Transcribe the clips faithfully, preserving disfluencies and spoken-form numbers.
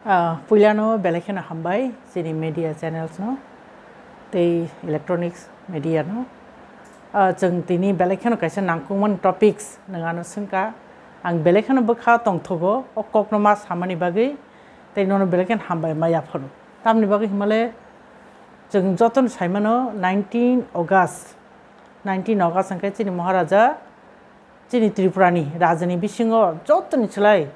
Ah, puilano belai kheno hambai chini media channels no tei electronics media no. Ah, chwng tini belai kheno kaisa nangkukmani topics nwng ano swngkha. Ang belai kheno bwkha tongthogo o kokno ma samani bagwi, tei nono belai kheno hambai ma yapharo. Tamni bagwi himale chwng jotono saimano nineteen August, nineteen August hwnkhe chini Maharaja chini Tripurani rajani bisingo jotoni slai,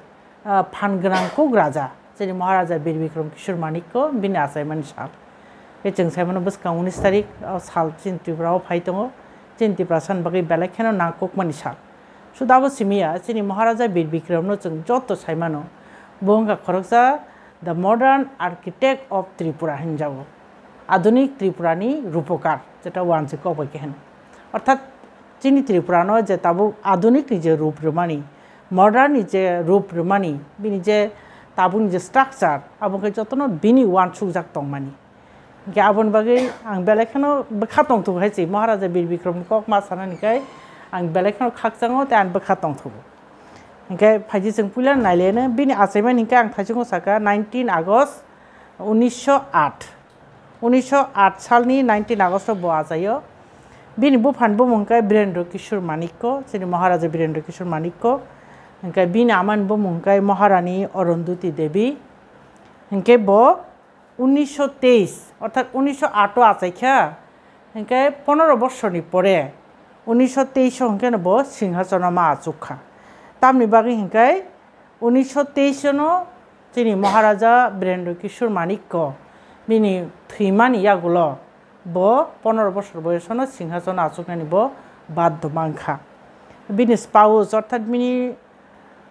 ah, phan gwnang kuk raja, chini Maharaja Bir Bikram Kishore Manikko bini achaimani sal. Khe chwng saimano bwskang unis tarik o sal chini Tripura o phai tongo, chini Tiprasani bagwi belai kheno nangkukmani sal. Sudabo simiya chini Maharaja Bir Bikramno chwng joto saimano, bo wngkha khoroksa the modern architect of Tripura hinjago, adunik Tripurani rupokar, jeta wansi kok bai khe hino. Orthat chini Tripurano je tabuk adunikni je rup rwmani, modernni je rup rwmani, bini je tabukni je structure, abo khe jotono bini wansukjak tongmani. Hingkhe aboni bagwi ang belai kheno bwkha tongthogo hai se Maharaja Bir Bikramni kok ma sanani khe ang belai kheno khakchango tei ang bwkha tongthogo. Hingkhe phaidi chwng puila naileno bini achaimani hingkhe ang thaichungo saka nineteen August unisho aat. Unisho aat salni nineteen August bo achaio. Bini buphani bumung khe Birendra Kishore Manikko, chini Maharaja Birendra Kishore Manikko. Hingkhe bini amani bumung khe Maharani Arundhati Devi. Hingkhe bo unisho teis, orthat unisho aat o achaikha. Hingkhe ponoro bosorni pore unisho teis o hingkhe no bo singhasono ma achukha. Tamni bagwi hingkhe unisho teis no chini Maharaja Birendra Kishore Manikko bini thwimani yagulo bo ponoro bosor boyosono singhasono achuknani bo baddo mankha. Bini spouse, orthat bini,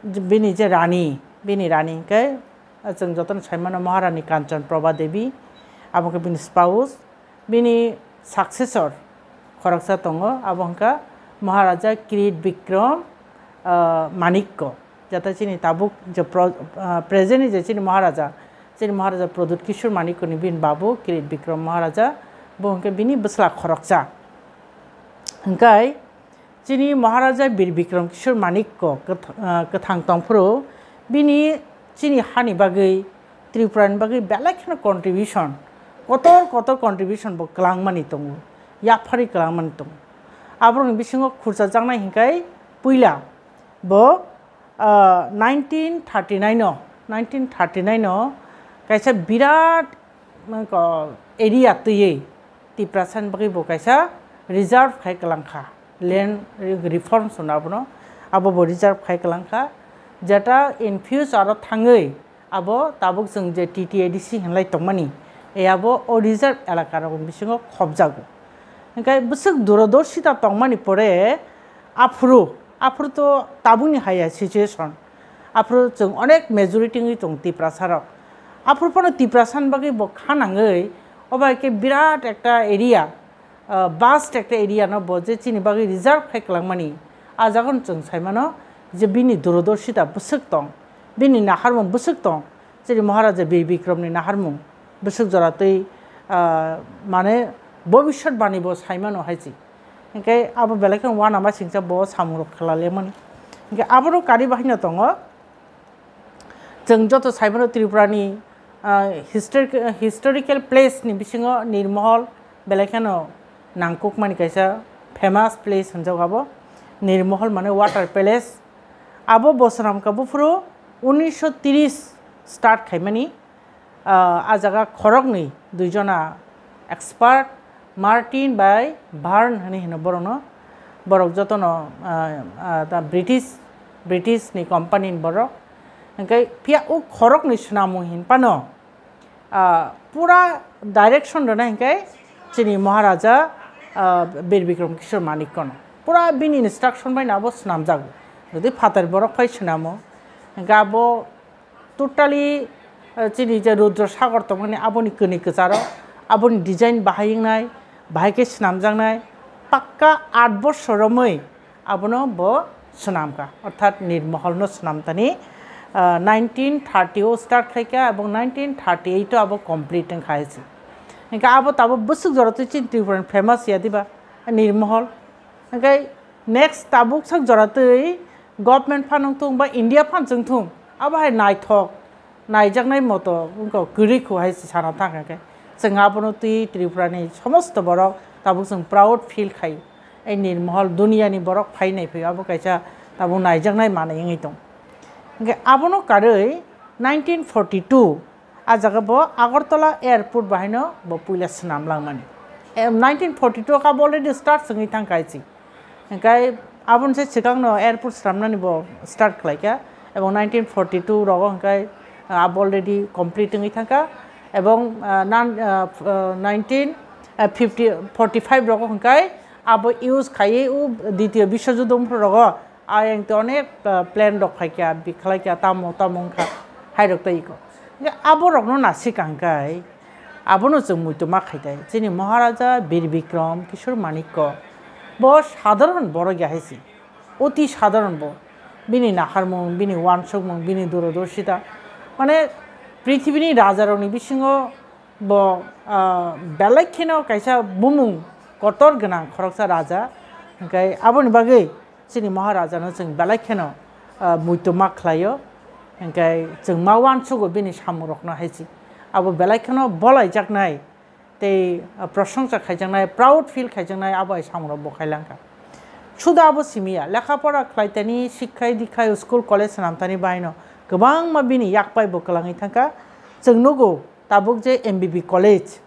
bini je rani, bini rani hingkhe chwng jotono saimano Maharani Kanchan Prabha Devi, abo khe bini spouse. Bini successor khoroksa tongo, abo wngkha Maharaja Kirit Bikram, ah, Manikko. Jata chini tabuk je pro-, ah, present ni je chini Maharaja, chini Maharaja Pradyut Kishore Manikko ni bini babu Kirit Bikram Maharaja, bo hwnkhe bini bwsla khoroksa. Hwnkhe chini Maharaja Bir Bikram Kishore Manikko kwth-, ah, kwthang tongphuru bini chini hani bagwi, Tripura ni bagwi belai kheno contribution, kotor kotor contribution bo kwlangmani tongo, yapharwi kwlangmani tongo. Aborokni bisingo khurchajaknai hingkhe puila bo, ah, nineteen thirty nine o, nineteen thirty nine o kaisa birat, mane ko, area twiwi Tiprasani bagwi bo kaisa reserve khai kwlangkha, land reforms hwnwi abono, abo bo reserve khai kwlangkha, jeta in future o thangwi abo tabuk chwng je T T A D C hinlai tongmani, e abo o reserve elaka rokni bisingo khopjago. Hingkhe bwswk durodorshita tongmani pore aphuru, aphuru to tabukni haya situation, aphuru chwng onek majority wngwi tongo Tiprasa rok. Aphuru phano Tiprasani bagwi bo kha nangwi, obo hai khe birat ekta area, ah, vast ekta area no bo je chini bagwi reserve khai kwlangmani, ah jaga no chwng sai mano je bini durodorshita bwswk tong, bini naharmung bwswk tong, chini Maharaja Bir Bikram ni naharmung bwswk jora twi, ah, mane bobiswt bani bo sai mano hai se. Hingkhe abo belai khe uanama singcha bo samung rok khlai lemani. Hingkhe abo rok kari bahai no tongo. Chwng joto sai mano Tripura ni, ah, histor-, historical place ni bisingo Nirmohol belai kheno nangkukmani kaisa famous place hwnjago abo. Nirmohol mane water palace. Abo bo swnamkha buphuru unisho tris start khaimani. Ah, ah jaga khoroknwi duijona expert Martin bai Byrne hwnwi hino borokno. Borok jotono, ah, ah, ta British, British ni company ni borok. Hingkhe phiya o khoroknwi swnamung hinphano, ah, pura direction rwna hingkhe chini Maharaja, ah, Bir Bikram Kishore Manikko no. Pura bini instruction bai no abo swnamjago. Jodi phatar borok phai swnamo, hingkhe abo totally, eh, chini je Rudra Sagar tongmani aboni kwnwi kwcharo, aboni design bahai wngnai, bahai khe swnamjaknai, pakka aat bosor romwi abono bo swnamkha, orthat Nirmohol no swnamtani, ah, nineteen thirty o start khaikha, ebong nineteen thirty eight o abo complete wngkha hai se. Hingkhe abo tabuk bwswk jora twi chini Tripura ni famous ya diba, Nirmohol. Hingkhe next tabuk sak jora twi government phan wng thung ba India phan chwng thung, abo hai naithok, naijaknai moto wngkha kwrwi kho hai se sana thangkha khe, chwng abono twi Tripura ni somosto borok tabuk chwng proud feel khai. Ei nirmohol duniya ni borok phai nai phai abo kaisa tabuk naijaknai manwi wngwi tong. Hwnkhe abono karwi nineteen forty two a jaga bo Agartala airport bahaino bo puila swnam langmani. Em, nineteen forty two ka already start swngwi thangkha hai se. Hingkai aboni se swkangno airport swnamnani bo start khlaikha, ebong nineteen forty two rogo hingkai, ah, abo already complete wngwi thangkha, ebong, ah, nan-, ah, f-, ah, nineteen, ah, fifty, forty five rogo hingkai abo use khaiwi o Ditiyo Biswajudh wngphuru rogo ayang te onek, ah, plan rok phaikha, bikhlaikha, tamo tamo wngkha, hai rok tei iko. Hingke abo rokno nasika hingkai, abono chwng muitu ma khai tai. Chini Maharaja Bir Bikram Kishore Manikya bo sadharon borok ya hai se, oti sadharon bo. Bini naharmung, bini wansukmung, bini durodorshita, mane prithibini rajarokni bisingo bo, ah, belai kheno kaisa bumung kotor gwnang khoroksa raja. Hingkai aboni bagwi chini Maharajano chwng belai kheno, ah, muitu ma khlaio. Hingkai chwng ma wansugo bini samungrokno hai se. Abo belai kheno bolaijaknai tei, ah, prosongsa khaijaknai, proud feel khaijaknai abo hai samungrok bo khailangkha. Suda abo simiya, lekha pora khlaitani, sikkhai dikhai, school college swnamtani baino kwbangma bini yakpai bo kwlangwi thangkha. Chwng nugo tabuk je M B B college,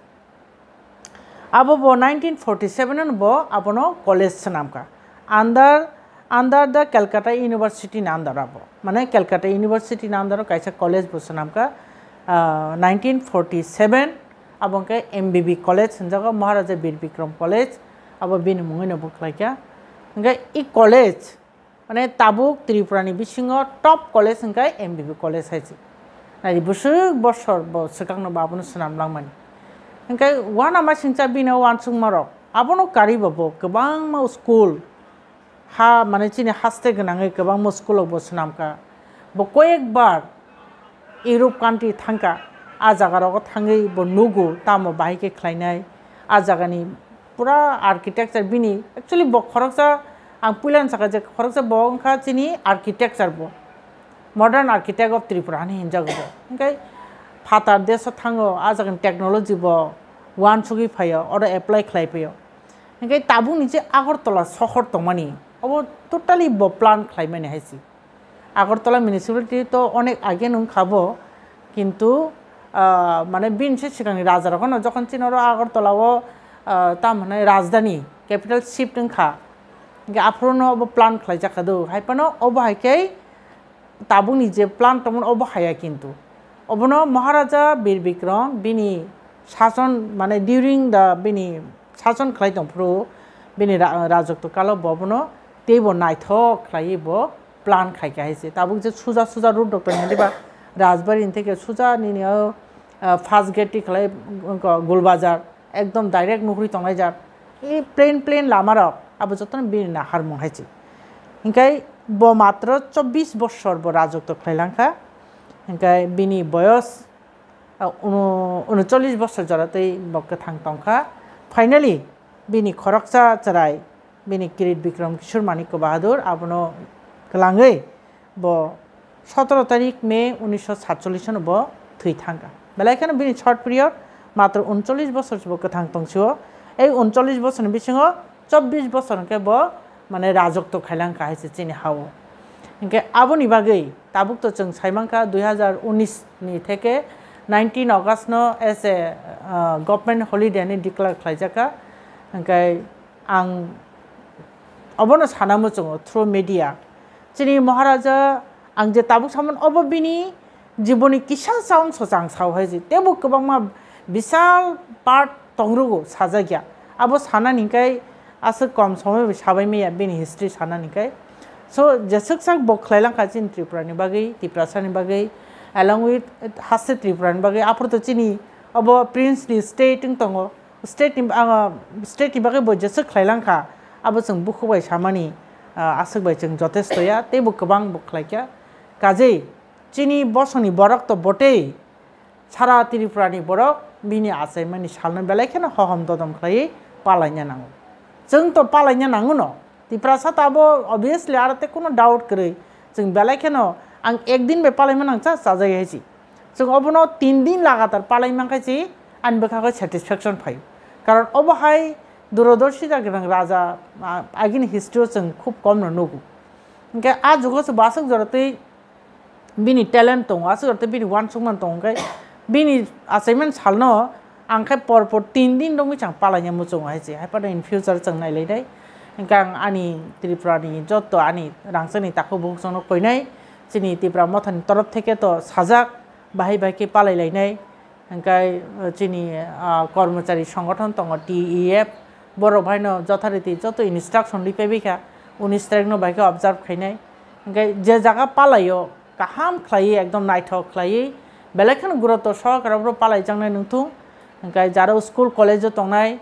abo bo nineteen forty seven ano bo abono college swnamkha. Under, under the Calcutta University ni under abo. Mane Calcutta University ni under o kaisa college bo swnamkha, ah, nineteen forty seven, abo hwnkhe M B B college hwnjago, Maharaja Bir Bikram College, abo bini mungwino bo khlaikha. Hwnkhe i college, mane tabuk Tripura ni bisingo top college hwnkhe M B B college hai se. Nai di, bwswk bosor bo swkangno bo abono swnam langmani. Hwnkhe uanamasingcha bini o uansukmarok abono karwi bo bo kwbangma school ha, mane chini haste gwnangwi kwbangma school rok bo swnamkha. Bo koyekbar Europe country thangkha, a jaga rogo thangwi bo nugo tamo bahai khe khlainai, a jagani pura architecture bini. Actually bo khoroksa, ang puilano sakha je khoroksa bo wngkha chini architecture bo, modern architect of Tripura hinwi hinjago bo. Hwnkhe phatar deso thango, a jagani technology bo uansugwi phaio, oro apply khlai phaio. Hingke tabukni je Agartala sohor tongmani, obo totally bo plan khlaimani hai se. Agartala municipality to onek age nung kha bo, kintu, ah, mane bini se swkangni raja rok no jokhon chini oro Agartala o, ah, tam hwnai rajdhani, capital shift wng kha, hingke aphuru no obo plan khlai jak kha do, hai phano obo hai khe tabukni je plan tongmani obo haya kintu. Obono Maharaja Bir Bikram bini sason, mane during the bini sason khlai tongphuru bini ra-, rajotw kalo bo obono teibo naithok khlaiwi bo plan khaikha hai se. Tabuk je suja suja route rok tongmani ba Rajbari ni theke suja nini o, ah, first gate ti khlai, wngkha Gulbazar. Ekdom direct nuhuri tongnai jak. I plain plain lama rok, abo jotono bini naharmung hai se. Hingkai bo matro chobbish bosor bo rajotw khlai langkha. Hingkai bini boyos, ah, unu-, unochollish bosor jora tei bo kwthang tongkha. Finally, bini khoroksa chwrai, bini Kirit Bikram Kishore Manikya Bahadur abono kwlangwi bo sotoro tarik May unisho satchollish no bo thwi thangkha. Belai kheno bini short period, matro uncholish bosor se bo kwthang tongsio. Ei uncholish bosorni bisingo chobbish bosor hwnkhe bo, mane, rajotw khailang kha hai se chini ha-o. Hwnkhe aboni bagwi tabuk to chwng sai mankha dui hazar unis ni theke nineteen August no as a, uh, government holiday ni declare khlaijak kha. Hwnkhe ang obono sana muchungo through media. Chini Maharaja, ang je tabuk samani, obo bini jiboni kisa sa ongso chang sao hai se. Tebo kwbangma bisal part tongrugo sajak ya. Abo sana ni kai aswk kom somoi bai sabai maya bini history sana ni kai. So, jeswk sak bo khlai lang kha chini Tripura ni bagwi, Tiprasa ni bagwi, along with haste Tripura ni bagwi. Aphuru to chini obo Prince ni state wng tongo. State ni, ang, state ni bagwi bo jeswk khlai lang kha, abo chwng bukhuk bai samani, ah, aswk bai chwng jotesto ya, teibo kwbang bo khlai kha. Kajei chini bosongni borok to botei, sara Tripura ni borok bini achaimani salno belai kheno hohom dodom khlaiwi palaina nango. Chwng to palaina nango no, Tiprasa to abo obviously aro tei kuno doubt kwrwi. Chwng belai kheno ang ekdin bai palaima nang cha chajak hai se. Chwng obono tin din lagatar palai mankha chi ani bwkhago satisfaction phaio. Karon obo hai durodorshita gwnang raja, ah, agini history o chwng khub kom no nugo. Hwnkhe a jugo se bo aswk jora twi bini talent tongo, aswk jora twi bini uansukmani tongo, hwnkhe bini achievement salno ang khe por por tin din romwi chang palaina muchungo hai se. Hai phano in future chwng nailainai. Hwnkhe ang ani Tripura ni joto ani rangchakni takhuk bukhuk chwngno koinai, chini Tipra Mothani torof theke to sajak, bahai bahai khe palai lainai. Hwnkhe, uh, chini, uh, kormochari songothon tongo, T E F, borok baino jothariti joto instruction ripaibaikha, uni strike no bahai khe observe khainai. Hwnkhe je jaga palaio, kaham khlaiwi, ekdom naithok khlaiwi, belai kheno guroto sohakaro bro palaijaknai nungthung. Hwnkhe jaro school college o tongnai,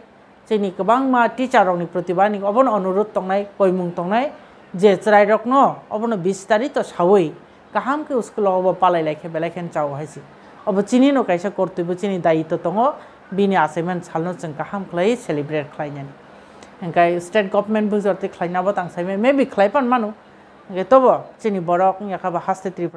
chini kwbangma teacher rokni proti bo ani obono onurudh tongnai, koimung tongnai, je chwrairokno obono bistarito sawi kaham khe school o obo palai lai khe belai kheno chao hai se. Obo chini no kaisa kortoi bo chini dayitto tongo, bini achievement salno chwng kaham khlai celebrate khlainani. Hwnkhe state government bo jora twi khlaina bo tang sai mano, maybe khlai pan mano, hwnkhe tobo chini borok wngya kha bo haste Tripura.